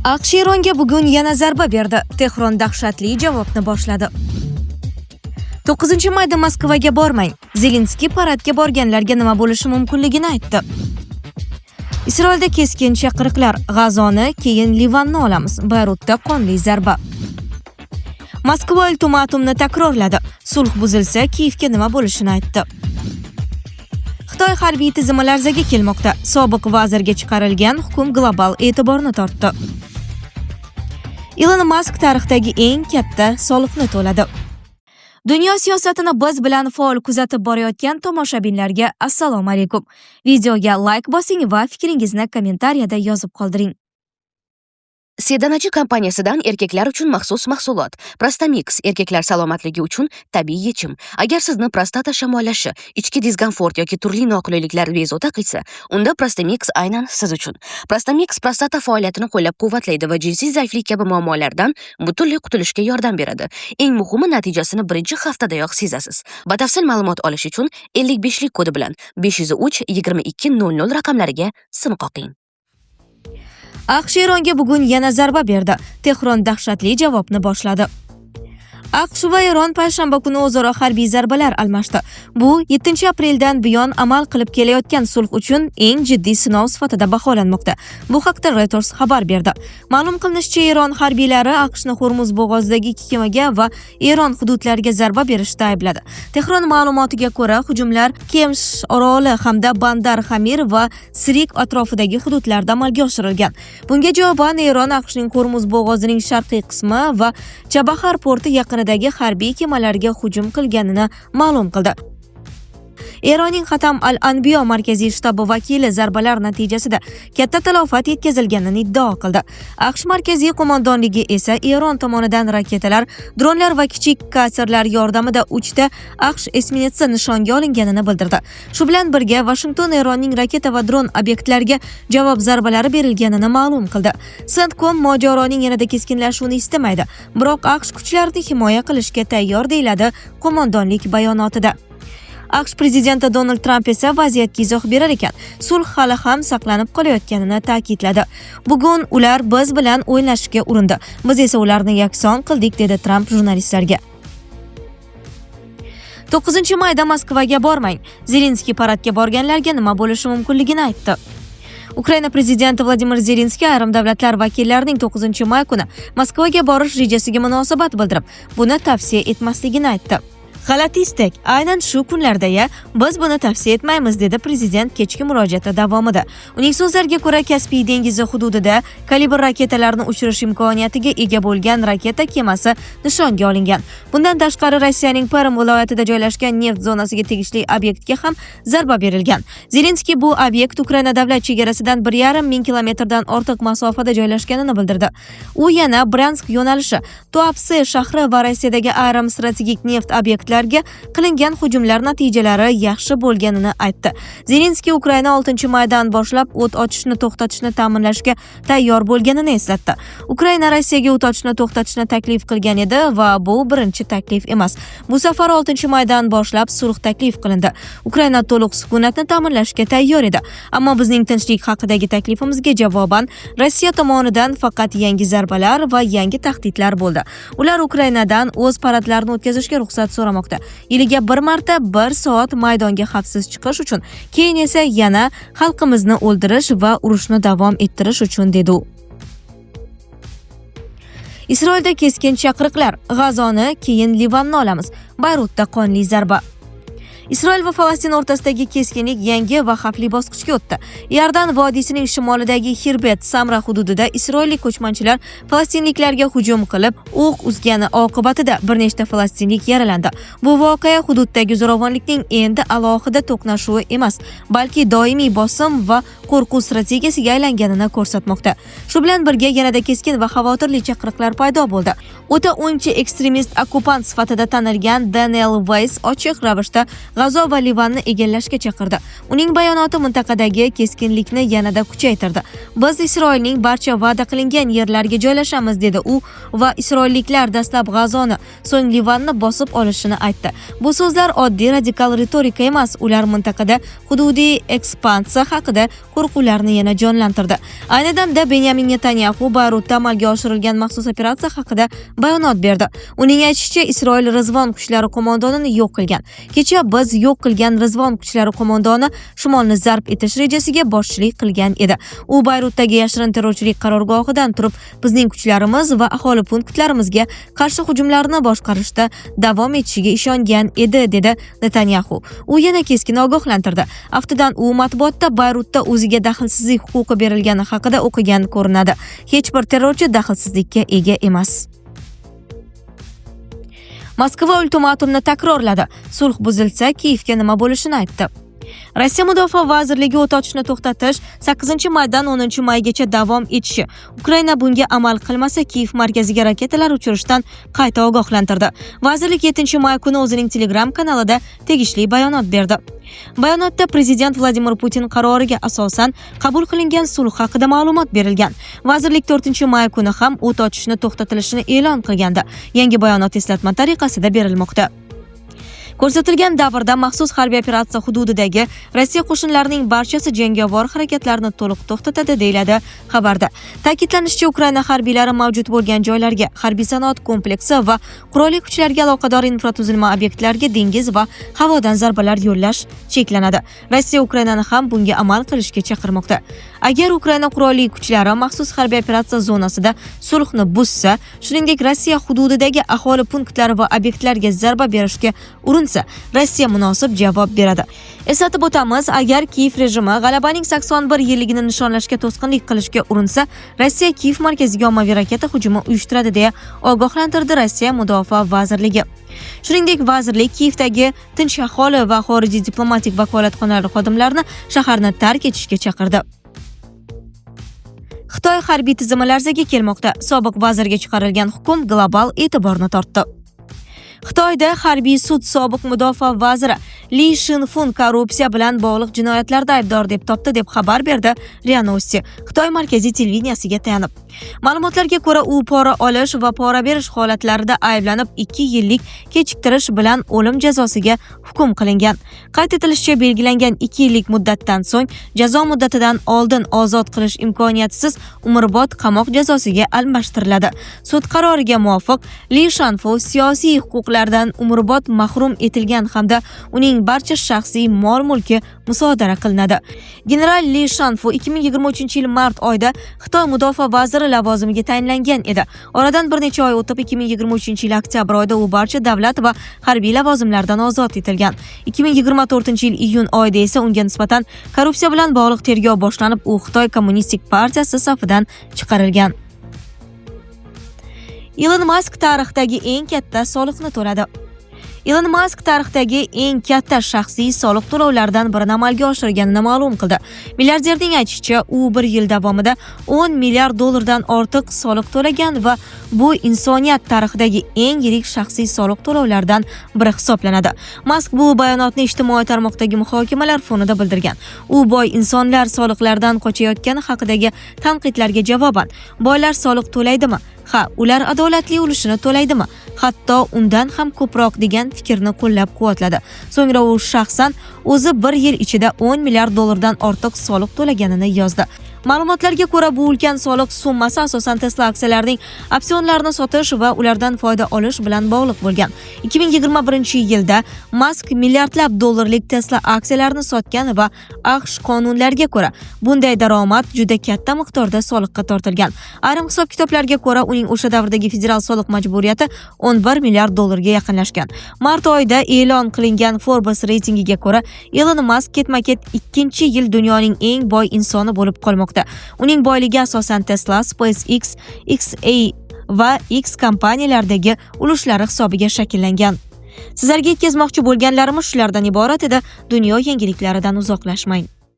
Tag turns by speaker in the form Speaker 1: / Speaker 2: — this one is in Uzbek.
Speaker 1: AQSh Eronga bugun yana zarba berdi. Tehron dahshatli javobni boshladi. 9 mayda Moskvaga bormang. Zelenskiy paradga borganlarga nima bo'lishi mumkinligini aytdi. Isroilda keskin chaqiriqlar. G'azoni, keyin Livanni olamiz. Bayrutda qonli zarba. Moskva ultimatumni takrorladi. Sulh buzilsa, Kiyevga nima bo'lishini aytdi. Xitoy harbiy tizimi larzaga kelmoqda. Sobiq vazirga chiqarilgan hukm global e'tiborni tortdi. Ilon Mask tarixdagi eng katta soliqni to'ladi. Dunyo siyosatini biz bilan faol kuzatib borayotgan tomoshabinlarga assalomu alaykum. Videoga like bosing va fikringizni kommentariyada yozib qoldiring.
Speaker 2: Sedanachi kompaniyasidan erkaklar uchun maxsus mahsulot Prostamix erkaklar salomatligi uchun tabiiy yechim. Agar sizni prostata shamollashi, ichki diskomfort yoki turli noqulayliklar bezovta qilsa, unda Prostamix aynan siz uchun. Prostamix prostata faoliyatini qo'llab-quvvatlaydi va jinsiy zaiflik kabi muammolardan butunlay qutulishga yordam beradi. Eng muhimi, natijasini birinchi haftadayoq sezasiz. Batafsil ma'lumot olish uchun 55 lik kodi bilan 503 22 00 raqamlariga sim qoqing.
Speaker 1: AQSh Eronga bugun yana zarba berdi. Tehron dahshatli javobni boshladi. AQSh va Eron payshanba kuni o'zaro harbiy zarbalar almashdi. Bu 7 apreldan buyon amal qilib kelayotgan sulh uchun eng jiddiy sinov sifatida baholanmoqda. Bu haqda Reuters xabar berdi. Ma'lum qilinishicha, Eron harbiylari AQShni Hormuz bo'g'ozidagi ikki kemaga va Eron hududlariga zarba berishda aybladi. Tehron ma'lumotiga ko'ra, hujumlar Kemsh oroli hamda Bandar Xamir va Sirik atrofidagi hududlarda amalga oshirilgan. Bunga javoban Eron AQShning Hormuz bo'g'ozining sharqiy qismi va Chabahar porti yaqinidagi harbiy kemalarga hujum qilganini ma'lum qildi. Eronning Xatam al-Anbiyo markaziy shtabi vakili zarbalar natijasida katta talafot yetkazilganini iddao qildi. AQSh markaziy qo'mondonligi esa Eron tomonidan raketalar, dronlar va kichik katerlar yordamida 3 ta AQSh esminetsi nishonga olinganini bildirdi. Shu bilan birga Vashington Eronning raketa va dron obyektlariga javob zarbalari berilganini ma'lum qildi. CENTCOM mojaroning yanada keskinlashuvini istamaydi, biroq AQSh kuchlarini himoya qilishga tayyor, deyiladi qo'mondonlik bayonotida. AQSh prezidenti Donald Tramp esa vaziyatga izoh berar ekan, sulh hali ham saqlanib qolayotganini ta'kidladi. "Bugun ular biz bilan o'ynashga urindi. Biz esa ularni yakson qildik", dedi Tramp jurnalistlarga. 9 mayda Moskvaga bormang. Zelenskiy paradga borganlarga nima bo'lishi mumkinligini aytdi. Ukraina prezidenti Vladimir Zelenskiy ayrim davlatlar vakillarining 9 may kuni Moskvaga borish rejasiga munosabat bildirib, buni tavsiya etmasligini aytdi. "G'alati istak, aynan shu kunlarda-ya, biz buni tavsiya etmaymiz", dedi prezident kechki murojaati davomida. Uning so'zlariga ko'ra, Kaspiy dengizi hududida Kalibr raketalarini uchirish imkoniyatiga ega bo'lgan raketa kemasi nishonga olingan. Bundan tashqari, Rossiyaning Perm viloyatida joylashgan neft zonasiga tegishli obyektga ham zarba berilgan. Zelenskiy bu obyekt Ukraina davlat chegarasidan 1,5 ming kilometrdan ortiq masofada joylashganini bildirdi. U yana Bryansk yo'nalishi, Tuapse shahri va Rossiyadagi ayrim strategik neft obyektlariga qilingan hujumlar natijalari yaxshi bo'lganini aytdi. Zelenskiy Ukraina 6 maydan boshlab o't ochishni to'xtatishni ta'minlashga tayyor bo'lganini eslatdi. Ukraina Rossiyaga o't ochishni to'xtatishni taklif qilgan edi va bu birinchi taklif emas. Bu safar 6 maydan boshlab sulh taklif qilindi. Ukraina to'liq sukunatni ta'minlashga tayyor edi, ammo bizning tinchlik haqidagi taklifimizga javoban Rossiya tomonidan faqat yangi zarbalar va yangi tahdidlar bo'ldi. Ular Ukrainadan o'z paradlarini o'tkazishga ruxsat so'ramoqda. Yiliga bir marta bir soat maydonga xavfsiz chiqish uchun, keyin esa yana xalqimizni o'ldirish va urushni davom ettirish uchun, dedi u. Isroilda keskin chaqiriqlar. G'azoni, keyin Livanni olamiz. Bayrutda qonli zarba. Isroil va Falastin o'rtasidagi keskinlik yangi va xavfli bosqichga o'tdi. Iordan vodiysining shimolidagi Xirbet Samra hududida isroillik ko'chmanchilar falastinliklarga hujum qilib, o'q uzgani oqibatida bir nechta falastinlik yaralandi. Bu voqea hududdagi zo'ravonlikning endi alohida to'qnashuvi emas, balki doimiy bosim va qo'rquv strategiyasiga aylanganini ko'rsatmoqda. Shu bilan birga yanada keskin va xavotirli chaqiriqlar paydo bo'ldi. O'ta o'ngchi ekstremist okkupant sifatida tanilgan Daniel Weiss ochiq ravishda G'azo va Livanni egallashga chaqirdi. Uning bayonoti mintaqadagi keskinlikni yanada kuchaytirdi. Biz Isroilning barcha va'da qilingan yerlariga joylashamiz, dedi u va isroilliklar dastlab G'azoni, so'ng Livanni bosib olishini aytdi. Bu so'zlar oddiy radikal ritorika emas, ular mintaqada hududiy ekspansiya haqida qo'rquvlarni yana jonlantirdi. Ayni damda Benyamin Netanyaxu Bayrutda amalga oshirilgan maxsus operatsiya haqida bayonot berdi. Uning aytishicha, Isroil Rizvon kuchlari qo'mondonini yo'q qilgan. Kecha biz yo'q qilgan Rizvon kuchlari qo'mondoni shimolni zarb etish rejasiga boshchilik qilgan edi. U Bayrutdagi yashirin terrorchilik qarorgohidan turib bizning kuchlarimiz va aholi punktlarimizga qarshi hujumlarni boshqarishda davom etishiga ishongan edi, dedi Netanyaxu. U yana keskin ogohlantirdi. Aftidan u matbuotda Bayrutda o'ziga daxlsizlik huquqi berilgani haqida o'qigan ko'rinadi. Hech bir terrorchi daxlsizlikka ega emas. Moskva ultimatumni takrorladi. Sulh buzilsa, Kiyevga nima bo'lishini aytdi. Rossiya Mudofaa vazirligi o't ochishni to'xtatish 8-maydan 10-maygacha davom etishi, Ukraina bunga amal qilmasa, Kiyev markaziga raketalar uchirishdan qayta ogohlantirdi. Vazirlik 7-may kuni o'zining Telegram kanalida tegishli bayonot berdi. Bayonotda prezident Vladimir Putin qaroriga asosan qabul qilingan sulh haqida ma'lumot berilgan. Vazirlik 4-may kuni ham o't ochishni to'xtatilishini e'lon qilgandi. Yangi bayonot eslatma tariqasida berilmoqda. Ko'rsatilgan davrda maxsus harbiy operatsiya hududidagi Rossiya qo'shinlarining barchasi jangovar harakatlarni to'liq to'xtatadi, deyiladi xabarda. Ta'kidlanishicha, Ukraina harbiylari mavjud bo'lgan joylarga, harbiy sanoat kompleksi va qurolli kuchlarga aloqador infratuzilma obyektlariga dengiz va havodan zarbalar yo'llash cheklanadi. Rossiya Ukrainani ham bunga amal qilishga chaqirmoqda. Agar Ukraina qurolli kuchlari maxsus harbiy operatsiya zonasida sulhni buzsa, shuningdek Rossiya hududidagi aholi punktlari va obyektlariga zarba berishga urinsa, Rossiya munosib javob beradi. Eslatib o'tamiz, agar Kiyev rejimi g'alabaning 81 yilligini nishonlashga to'sqinlik qilishga urinsa, Rossiya Kiyev markaziga ommaviy raketa hujumi uyushtiradi, deya ogohlantirdi Rossiya Mudofaa vazirligi. Shuningdek, vazirlik Kiyevdagi tinch aholi va xorijiy diplomatik vakolatxonalari xodimlarini shaharni tark etishga chaqirdi. Xitoy harbiy tizimi larzaga kelmoqda. Sobiq vazirga chiqarilgan hukm global e'tiborni tortdi. Xitoyda harbiy sud sobiq mudofaa vaziri Li Shinfun korrupsiya bilan bog'liq jinoyatlarda aybdor deb topdi, deb xabar berdi RIA Novosti, Xitoy markaziy televideniyasiga tayanib. Ma'lumotlarga ko'ra, u pora olish va pora berish holatlarida ayblanib, 2 yillik kechiktirish bilan o'lim jazosiga hukm qilingan. Qayd etilishicha, belgilangan 2 yillik muddatdan so'ng jazo muddatidan oldin ozod qilish imkoniyatisiz umrbod qamoq jazosiga almashtiriladi. Sud qaroriga muvofiq, Li Shanfu siyosiy huquqlardan umrbod mahrum etilgan hamda uning barcha shaxsiy mol-mulki musodara qilinadi. General Li Shanfu 2023-yil mart oyida Xitoy mudofaa vaziri lavozimiga tayinlangan edi. Oradan bir necha oy o'tib 2023-yil oktyabr oyida u barcha davlat va harbiy lavozimlardan ozod etilgan. 2024-yil iyun oyida esa unga nisbatan korrupsiya bilan bog'liq tergov boshlanib, u Xitoy Kommunistik partiyasi safidan chiqarilgan. Ilon Mask tarixdagi eng katta soliqni to'ladi. Ilon Mask tarixdagi eng katta shaxsiy soliq to'lovlaridan birini amalga oshirganini ma'lum qildi. Milliarderning aytishicha, u bir yil davomida 10 milliard dollardan ortiq soliq to'lagan va bu insoniyat tarixidagi eng yirik shaxsiy soliq to'lovlaridan biri hisoblanadi. Mask bu bayonotni ijtimoiy tarmoqdagi muhokamalar fonida bildirgan. U boy insonlar soliqlardan qochayotgani haqidagi tanqidlarga javoban, boylar soliq to'laydimi? Ha, ular adolatli ulushini to'laydimi? Hatto undan ham ko'proq degan fikrni qo'llab-quvvatladi. So'ngra u shaxsan o'zi bir yil ichida 10 milliard dollardan ortiq soliq to'laganini yozdi. Ma'lumotlarga ko'ra, bu ulkan soliq summasi asosan Tesla aksiyalarining opsionlarini sotish va ulardan foyda olish bilan bog'liq bo'lgan. 2021-yilda Mask milliardlab dollarlik Tesla aksiyalarini sotgan va AQSh qonunlariga ko'ra, bunday daromad juda katta miqdorda soliqqa tortilgan. Ayrim hisob-kitoblarga ko'ra, uning o'sha davrdagi federal soliq majburiyati 11 milliard dollarga yaqinlashgan. Mart oyida e'lon qilingan Forbes reytingiga ko'ra, Elon Mask ketma-ket 2-yil dunyoning eng boy insoni bo'lib qolmoqda. Uning boyligi asosan Tesla, SpaceX, XA va X kompaniyalaridagi ulushlari hisobiga shakllangan. Sizlarga yetkazmoqchi bo'lganlarimiz shulardan iborat edi. Dunyo yangiliklaridan uzoqlashmang.